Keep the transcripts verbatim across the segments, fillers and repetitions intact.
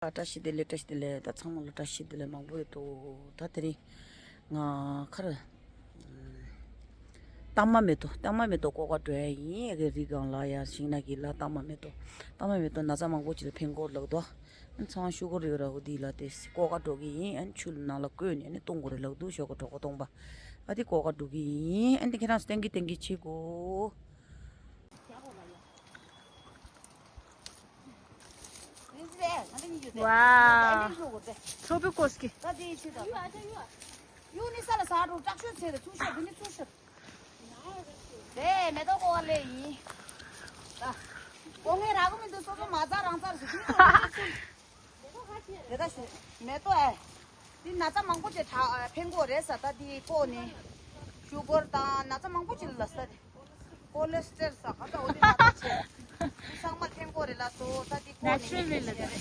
བཀྲ་ཤིས་བདེ་ལེགས། བཀྲ་ཤིས་བདེ་ལེགས། ད་ཚང་མ་ལ་བཀྲ་ཤིས་བདེ་ལེགས་མང་པོ་ཡོད་དོ། ད་དེ་རིང་ང་ཁར་གཏའ་མ་མེ་ཏོག་གཏའ་མ་མེ་ཏོག་ཀོ་ཀ་འགྲོ་ཡ་ཡིན། ཨེ་གི་རི་སྒང་ལ་ཡ་ཤིང་ནགས་ཀྱི་ལ་གཏའ་མ་མེ་ཏོག་གཏའ་མ་མེ་ཏོག་ན་ཚ་མང་པོ་ཅིག་ལ་ཕན་གོ་ལགས་དོ། ཨ་ཚང་ཤུ་གུ་རི་ར་འོ་དེ་ལ་དེ་ཀོ་ཀ་འགྲོ་གི་ཡིན། ཨ་ཆུ་ནང་ལ་བསྐོལ་ནས་ནི་བཏུང་དགོས་རེད་ལགས་དོ། ཞོགས་ཀ་གྲོད་ཁོག་སྟོང་པ། ཨ་དེ་ཀོ་ཀ་འགྲོ་གི་ཡིན། ཨ་དེ་ཁྱེད་རང་སྟེང་གི་སྟེང་གི་ཆེ་གོ། ཝའོ། Tropical ski. ཡུ་ནི་ས་ལ་ས་འགྲོ་དྲག་ཤོས་ཚེ་ལ་ཚུར་ཤོར་འདི་ནི་ཚུར་ཤོར། དེ་མེ་ཏོག་ཀོ་ཀ་ལེ་ཡིན། ད་ཀོ་ངའི་ར་གོ་མི་འདུག་སོ་སོ་མ་ཚར་རང་ཚར་ཟེར་གྱིན་འདུག་དེ་ད་ཞུ། མེ་ཏོག་ཨེ། འདི་ན་ཚ་མང་པོ་ཅིག་དྲག་ཕན་གོ་རེད་ས། ད་འདི་ཀོ་ནི་ཤུ་གར་དང་ན་ཚ་མང་པོ་ཅིག་ལ་ས་རེད། ཀོ་ལེ་སི་ཊོལ་ས་ག་ད་འོ་དེ་ན་ཚ་ཆེ། འདི་ཚང་མ་ཕན་གོ་རེད་ལ་སོ། ད་འདི་ཀོ་ནི་Naturally ལ་ཡ་རེད།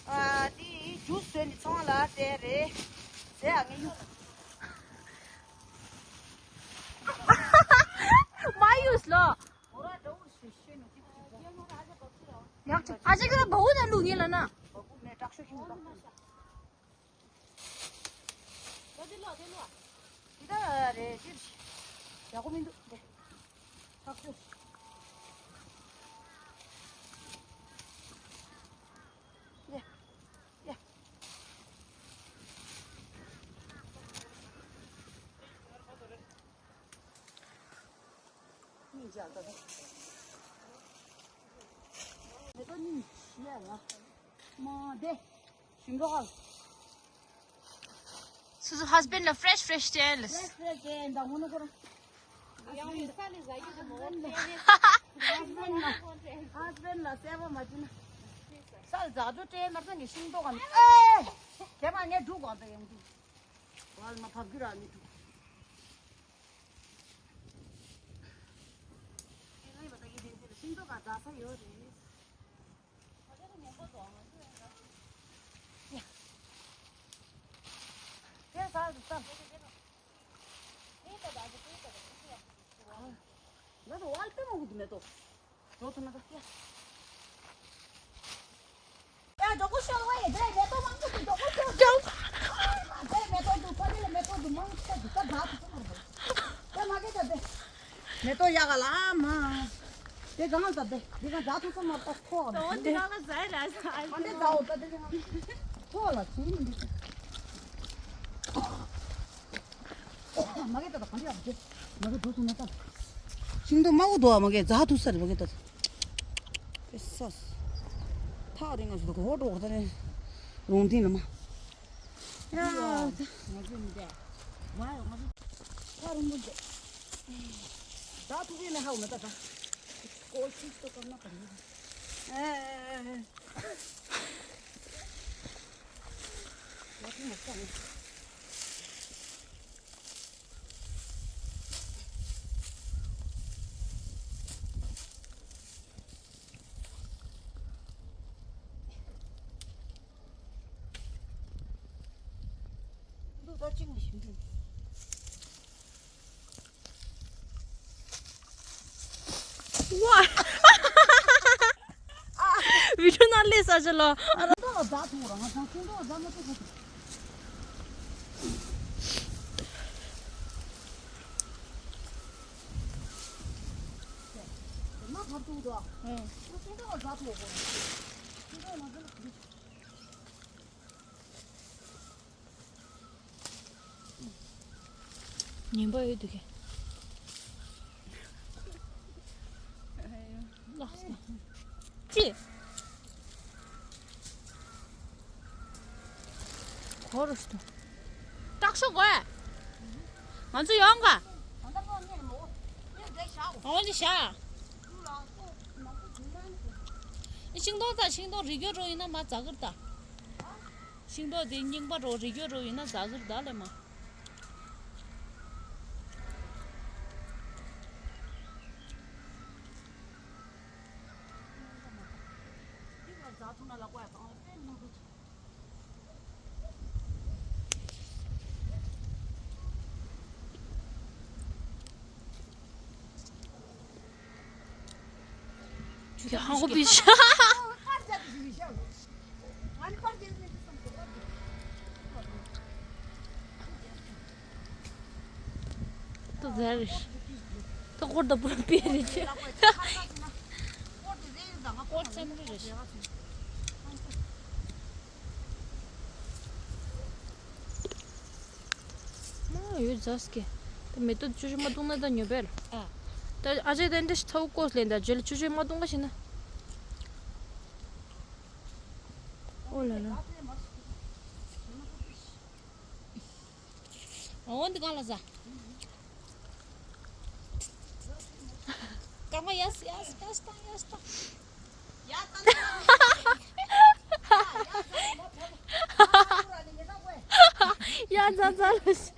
ཨ་འདི་ཇུས་བཟོས་ནི་ཚང་ལ་སྤྲད་རེད། ཟེ་ཨ་ངས་ཡུ། མ་ཡུས་ལོ། ཡག་ཅིག་ཨ་ཅག་གི་བ་འུ་ན་ལུག་ཉེ་ལ་ན། འདི་ད་རེད་ཅིག་ཡག་པོ་མི་འདུག་དེ། ཐག་ཆོད། ཡ། ཡ། སོ་སོ་husband ལ་fresh fresh སྤྲད་ལ། Fresh fresh སྤྲད་འདྲ་ངོ་ནོ་ཁོ་རང་། husband ལ་husband ལ་གསལ་པོ་མ་བྱུང་ན། ས་ཟ་འགྲོ་སྤྲད་མར་ས་ནི་ཤིང་ཏོག་གམ། ཨེ། དེ་མ་ངས་འབྲུག་གང་ཚ་ཡོང་དུས། བལ་མ་ཕབ་རྒྱུ་ར་མི་འདུག་མེ་ཏོག་ཡག་ག་ལ་མ། དེ་གང་ལ་དེ་དེ་གང་ཛ་ཐུག་སོང་མ་ཏོག་ཐོག་ལ། དེ་གང་ལ་ཛ་ར་ཛ། ཨ་འདི་ཛ་འོ་ད་དེ་གང་ཐོག་ལ་ཚུར་མི་འདུག་མ་གེ་ད་ད་གང་འདི་ཡག་གེ། མ་གེ་འགྲོ་ཐུག་ན་ད། ཤིང་ཏོག་མ་འུ་དོ་མ་གེ་ཛ་ཐུག་ས་རེད་མ་གེ་ད། ཨེ་སོ། ཐག་རིང་ང་ཞིག་ཧོ་འགྲོ་ད་ནི་རོང་ཐིང་ལ་མ། ཡ། ང་ཚོ་མི་འདས། མ་ཡོང་ང་ཚོ། ཁ་རུ་མི་འདས། ད་ཐུག་གི་ནི་ཧ་གོ་མེད་ད་ད། ཀོ་ཤིག་ཏོ་ཀ་ན་ཀ་ནི། ཨེ། ང་ཚོ་མ་ས་ནི། ཝ། བི་ཌིའོ་ནང་སླེབས་ས་ཆ་ལ། ངན་པ་ཡོད་འདུག་གས། ལགས་སོ། ཅི། གོ་རུ་སྟོན། སྟག་ཤོག་གོ། ང་ཚོ་ཡོང་ག། འོ་ཅི་བཞག། ཤིང་ཏོག་དང་ཤིང་ཏོག་རིགས་རྒྱུད་རོ་ཡིན་ན་མ་ཛ་གིར་ད། ཤིང་ཏོག་དེ་རྙིང་པ་རོ་རིགས་རྒྱུད་རོ་ཡིན་ན་ཛ་གིར་ད་ལེ་མ། ཡ་ཧང་གོ་པི་ཤ། ཟ་རེད། ད་སྐོར་ད་པུ་ར་པེ་རེད་ཅེ། སྐོར་ཙམ་རེད་རེད། མ་ཡོད་ཟ་སྐྱེ། ད་མེ་ཏོག་ཆུ་ཆུ་མ་བཏུང་ན་ད་ཉོ་བེར། ཨ། ད་ཨ་ཅེ་ད་འདྲ་ཞིག་ཚ་བོ་ཀོས་ལེན་ད་ཇེ་ལ་ཆུ་ཆུ་མ་བཏུང་ག་ཞིག་ན། ཨོ་ལ་ལ། འོ་འདི་གང་ལ་ཟ། རྐང་པ་ཡས་ཡས་ཡས་བཏང་ཡས་བཏང་། ཡ་ཛ་ཛ་ལ་ཤི།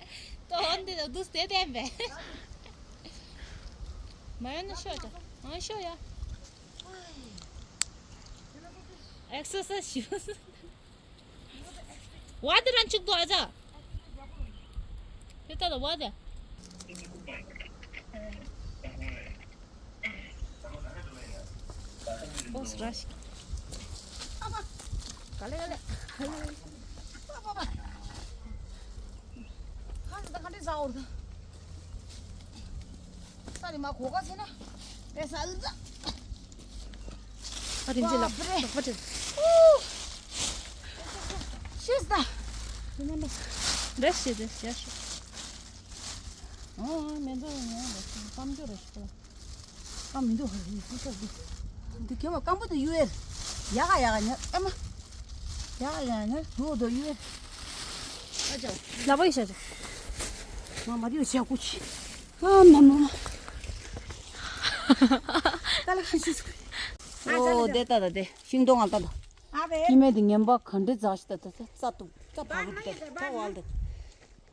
ཏོ་འོ་འདི་ལ་འདུག་སྟེ་བསྟན་པས། མ་ཡོང་ན་ཤོག་ཅག་ཨང་ཤོག་ཡ། ཨེག་སར་སའི་ཛི་ཞུ། བ་དེ་རང་གཅིག་ཏུ་ཨ་ཅག་དེ་ལྟ་ལ་བ་དེ། ཨོ་སི་ར་ཤི། ག་ལེ་ག་ལེ། ཁ་ཟི་ད་ག་འདྲས་ཟ་འོར་ད། ས་རི་མ་གོ་ག་ཟེར་ན། དེ་ས་ལ་ཟ། ཨ་རིན་ཅི་ལགས། ལགས་པ་ཅི། ཤེས་ད། རེ་ཤི་རེ་ཤི་ཤི། ཨོ་མེ་འདུག་ངས་རེ་ཤི་གཏམ་རྒྱུ་རེ་ཤི་ལ། ཨ་མི་འདུག་ཧ་ཧི་ཧི་ཧི། འདི་གེ་མ་སྐམ་པོ་དུ་ཡུ་ཨེར། ཡ་ག་ཡ་ག་ཉ་ཨེ་མ། ཡ་ག་ཡ་ག་ཉ་དུ་དུ་ཡུ་ཨེར། ཨ་ཅག་ལ་བ་ཡི་ཤ་ཅག་མ་མ་དུ་ཡུ་ཤ་ཀུ་ཆི། ཨ་མ་མ་མ། ད་ལ་ཤི་ཤི་ཤི། ཨོ་དེ་ལྟ་ད་དེ་ཤིང་སྡོང་ང་ལྟ་ད། ཨ་བེ། ཉི་མའི་དེ་ངན་པ་ག་འདྲས་འཛག་ཤི་ད་ད་ད་ཙ་ཏུ་ཙ་བ་གི་དེ་ད་ད་བ་ལ་དེ།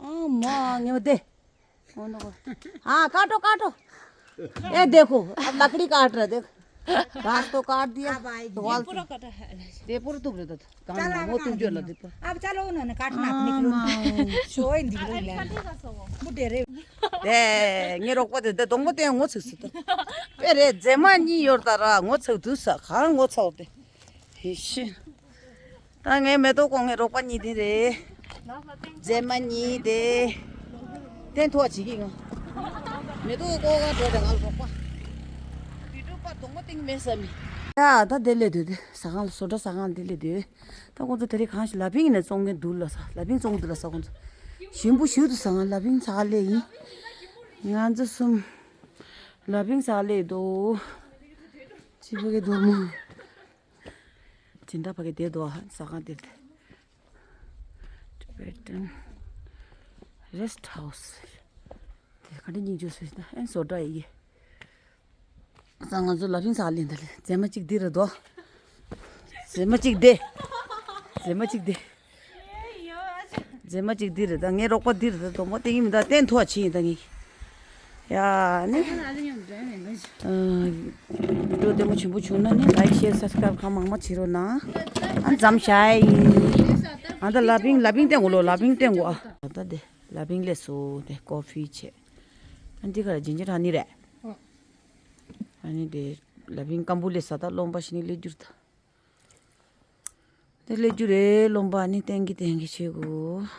ཨ་མ་ངན་པ་དེ། འོ་ན་གོ། हाँ, काटो, काटो। ये देखो, अब लकड़ी काट रहे, देखो। घास तो काट दिया, तो वाल तो। ये पूरा तुम रहता था। गांव में वो तुम जो लगे पर। अब चलो उन्होंने काटना अपने को। कोई नहीं बोल ले। बुढ़े रे। དེ་ངའི་རོགས་པ་དེ་དེ་སྡོང་པོ་དེ་ངོ་ཚ་སི་ད། དཔེ་རེད། མཛེས་མ་གཉིས་ཡོད་ད་ར་ངོ་ཚ་དུས་ས་གང་ངོ་ཚ་བ་དེ། ཧེ་ཤི། ད་ངའི་མེ་ཏོག་གོང་ངའི་རོགས་པ་གཉིས་དེ་རེད། མཛེས་མ་གཉིས་དེ། ཏན་ཐོག་བྱེད་ཀྱི་ང་། མེ་ཏོག་ཀོ་ག་འགྲོ་དེ་ང་ལ་རོགས་པ། བི་ཀྲུ་པ་སྡོང་པོ་སྟེང་མེད་ས་མི། ཡ་ད་དེ་ལས་དུས་དེ་ཟ་ཁང་ལ་བཟོ་གྲྭ་ཟ་ཁང་དེ་ལས་དུས། ད་ཁོང་ཚོ་དེ་རིང་གང་ཞིག་ལ་ཕིང་ནས་བཙོང་མཁན་འདུག་ལ་ས་ལ་ཕིང་བཙོང་འདུག་ལ་ས་ཁོང་ཚོ། ཞིམ་པོ་ཞིག་ཏུ་ཟ་ཁང་ལ་ཕིང་ཟ་ཁང་ལས་ཡིན། ང་ཚོ་གསུམ། ལ་ཕིང་ཟ་ཁང་ལས་འདུག་ཅི་བུ་གེ་འདུག་མོ། སྦྱིན་བདག་ཕ་གི་བསྡད་འདུག་ཟ་ཁང་དེར། Tibetan Rest House། དེ་ག་འདྲ་སྙིང་རྗེ་སོ་ཞིག་ན་ཨེན་བཟོ་གྲྭ་ཡི་གེ། ས་ང་ཚོ་ལ་ཕིང་ས་ལེན་ད་ལེ་མཛེས་མ་གཅིག་འདི་རེད་དོ། མཛེས་མ་གཅིག་འདི། མཛེས་མ་གཅིག་འདི། མཛེས་མ་གཅིག་འདི་རེད་ད། ངའི་རོགས་པ་འདི་རེད་ད། སྡོང་པོ་སྟེང་གི་མི་ད་སྟན་ཐོག་ཕྱིན་ཡིན་ད་ངས། ཡ་ནི། ཨ་ལ་ཉམས་འདྲ་མེད་ལ། ཨ། བི་ཌིའོ་ལྟད་མོ་ཆེན་པོ་བྱུང་ན་ནི་ལའིཀ་ཤེར་སབ་སི་ཀ་རའིབ་གང་མང་མང་བྱེད་རོགས་གནང་། ཨ་འཛམ་ཤའི། ཨ་ད་ལ་ཕིང་ལ་ཕིང་སྟེང་གོ་ལོ་ལ་ཕིང་སྟེང་གོ་ཨ། ད་དེ་ལ་ཕིང་ལས་སོ་དེ་ཀོ་ཕི་བྱས། ཨ་འདི་ག་རེ་ཇིན་ཇར་ཧ་ནི་རེད། ཨ་ནི་དེ་ལ་ཕིང་སྐམ་པོ་ལས་ས་ད་རློན་པ་ཞིག་ནི་ལས་རྒྱུར་ད། དེ་ལས་རྒྱུ་རེད་རློན་པ་ནི་ཏན་གི་ཏན་གི་བྱེད་དགོས།